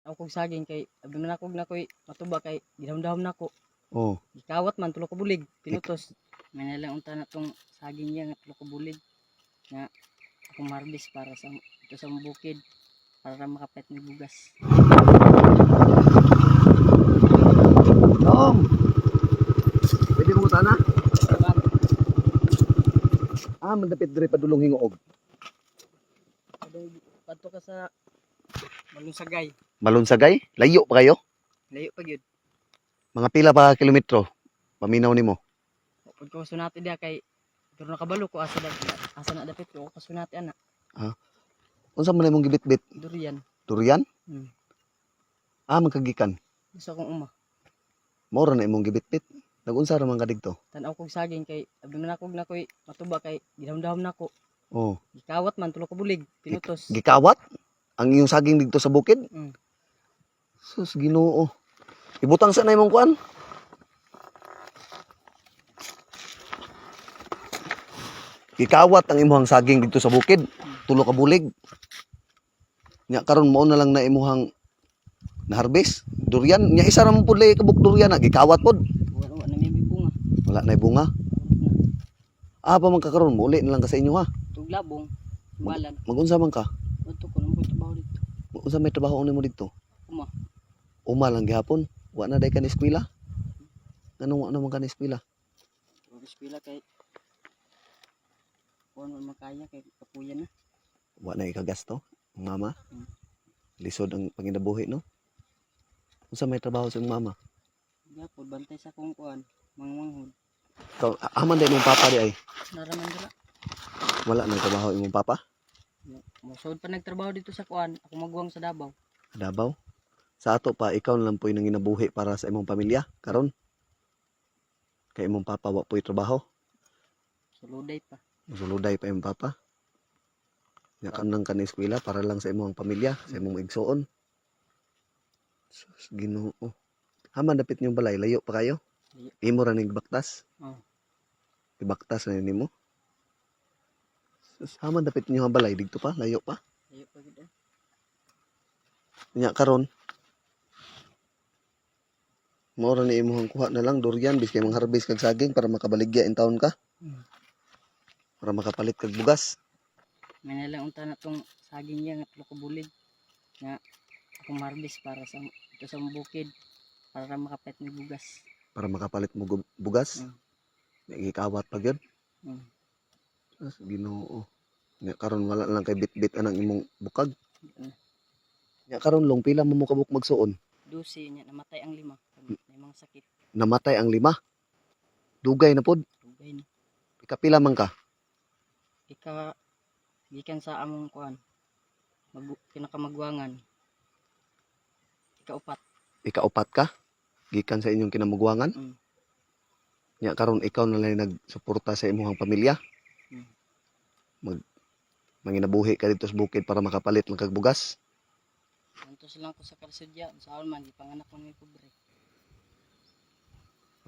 Ako kog saging kay abi man ako na koy matuba kay gidahom-dahom nako. Oh, Gikawat man tulo ka bulig, pinutos. May nalang unta na tong saging niya nga tulo ka bulig nga akong harvest para sa ito sa bukid para makapet ng bugas. Tom. Pwede mo sana? Ah, mandapit diri padulong Hingoog. Padto ka sa Malunsagay. Malunsagay? Layo pa kayo? Layo pa gyud. Mga pila pa kilometro? Paminaw nimo. Pag ko sunati diha kay pero nakabalo ko asa asa na dapit ko kasunati ana. Unsa man imong gibitbit? Durian. Durian? Hmm. Ah, magkagikan. Gusto akong uma. Mao ra na imong gibitbit. Nagunsa ra man ka didto? Tan-aw kog saging kay abi man ako na koy matuba kay gidahom-dahom nako. Oh, Gikawat man tulo ka bulig, pinutos. Gikawat ang iyong saging didto sa bukid? Mm. Sus, Ginoo. Ibutang sa na imong kuan. Gikawat ang imuhang saging didto sa bukid. Tulo ka bulig. Nya karon mao na lang na imuhang naharvest. Durian, nya isa ra man pud lay kabuk durian na gikawat pod. Wala wala na may bunga. Wala na bunga. Ah, pa man ka karon muli na lang ka sa inyo ha. Tuglabong, balan. Magunsa man ka? Udto ko nang trabaho dito. Unsa may trabaho nimo didto? Uma. Uma lang gihapon. Wa na day ka ni eskwela. Nganong wa na man ka ni eskwela? Huwag eskwela kay kuan man makaya kay kapuyan na. Wa na ikagasto, ang mama. Mm. Lisod ang panginabuhi, no? Unsa may trabaho sa imong mama? Gyapon bantay sa akong kuan, mga manghod. Ikaw, aman day imong papa di ay. Naraman dira. Wala na trabaho imong papa. Mosod pa nagtrabaho dito sa kuan, ako maguwang sa Davao. Davao. Sa ato pa ikaw na lang po'y nanginabuhi para sa imong pamilya karon. Kay imong papa wa po'y trabaho. Suluday pa. Musuluday pa imong papa. Nya kan lang ka ni eskwela para lang sa imong pamilya, sa imong igsoon. Sus, Ginoo. Haman dapit niyong balay, layo pa kayo? Layo. Imo ra ning baktas. Oh. Ibaktas na nimo. Sus, haman dapit niyo ang balay didto pa, layo pa. Layo pa gid. Nya karon. Mao ra ni imong kuha na lang durian biskay mangharvest kag saging para makabaligya in taon ka. Para makapalit kag bugas. May nalang unta na tong saging niya nga tulo ka bulig nga akong harvest para sa ito sa bukid para makapet ng bugas. Para makapalit mo bugas. Nagikawat pa gyud. Sus, Ginoo. Nya karon wala lang kay bitbit anang imong bukag. Nya karon long pila mo mo kabuk magsuon? 12 niya namatay ang lima. May mga sakit. Namatay ang lima. Dugay na pod. Dugay na. Ikapila man ka? Ika gikan sa among kuan. Mag, pinakamagwangan. Ikaupat. Ikaupat ka? Gikan sa inyong kinamugwangan? Mm. Nya karon ikaw na lang nagsuporta sa imong pamilya. Mag manginabuhi ka dito sa bukid para makapalit lang kag bugas. Antos lang ko sa kalsudya, sa man gipanganak ko ni pobre.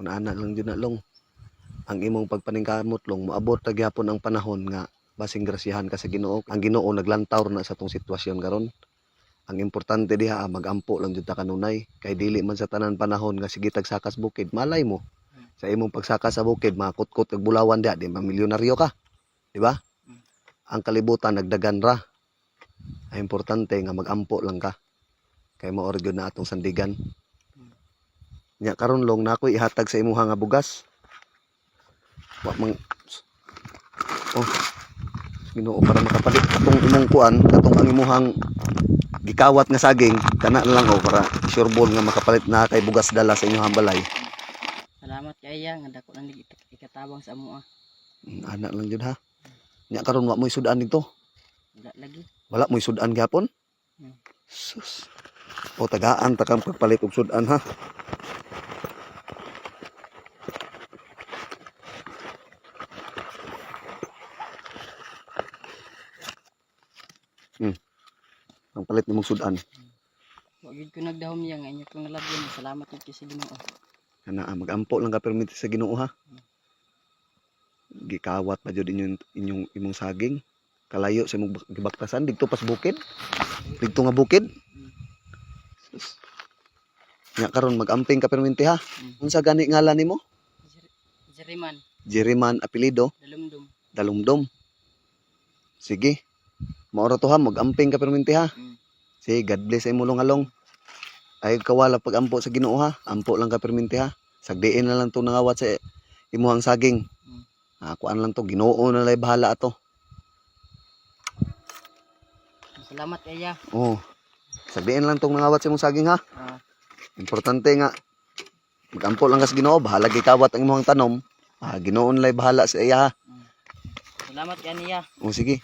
Una-ana lang jud na long. Ang imong pagpaningkamot long moabot ra gyapon ang panahon nga basing grasyahan ka sa Ginoo. Ang Ginoo naglantaw na sa tong sitwasyon karon. Ang importante diha ah, magampo lang jud ta kanunay kay dili man sa tanan panahon nga sige tag sakas bukid, malay mo sa imong pagsaka sa bukid makutkot kag bulawan diha, di ba milyonaryo ka, di ba? Mm. Ang kalibutan nagdagan ra. Ang importante nga magampo lang ka kay mao ra gyud na atong sandigan. Nya karon long na ako'y ihatag sa imuha nga bugas. Wa mang Oh. Ginoo, para makapalit katong imong kuan, katong ang imuhang gikawat nga saging, kana na lang oh para sure ball nga makapalit na kay bugas dala sa inyong balay. Salamat kay iya nga dako na nig ikatabang sa amoa. Ana lang jud ha. Nya karon wa mo'y sudan dito. Wala lagi. Wala mo'y sudan gyapon. Sus. O tagaan ta kang pagpalit og sudan ha. Ang palit nimong sudan. Wa gyud ko nagdahom niya nga inyo kong nalabyan. Salamat gyud kay sa Ginoo. Kana ah, magampo lang ka permiti sa Ginoo ha. Gikawat pa jud inyong inyong imong saging. Kalayo sa imong gibaktasan didto pas bukid. Didto nga bukid. Nya karon mag-amping ka perminti ha. Mm. Unsa gani ngalan nimo? Jeriman, Jeriman apelyido, Dalumdum. Dalumdom. Sige. Maura to ha, mag-amping ka perminti ha. Sige, God bless sa imo long. Ay kawala pag-ampo sa Ginoo ha. Ampo lang ka perminti ha. Sagdiin na lang to nangawat sa imuhang saging. Ah, kuan lang to, Ginoo na lay bahala ato. Salamat kaya. Oh. Sagdiin lang tong nangawat sa imong saging ha. Ah, Importante nga magampo lang kas Ginoo, bahala gikawat ang imong tanom. Ah, Ginoo na lay bahala sa iya ha. Salamat kaniya. O sige.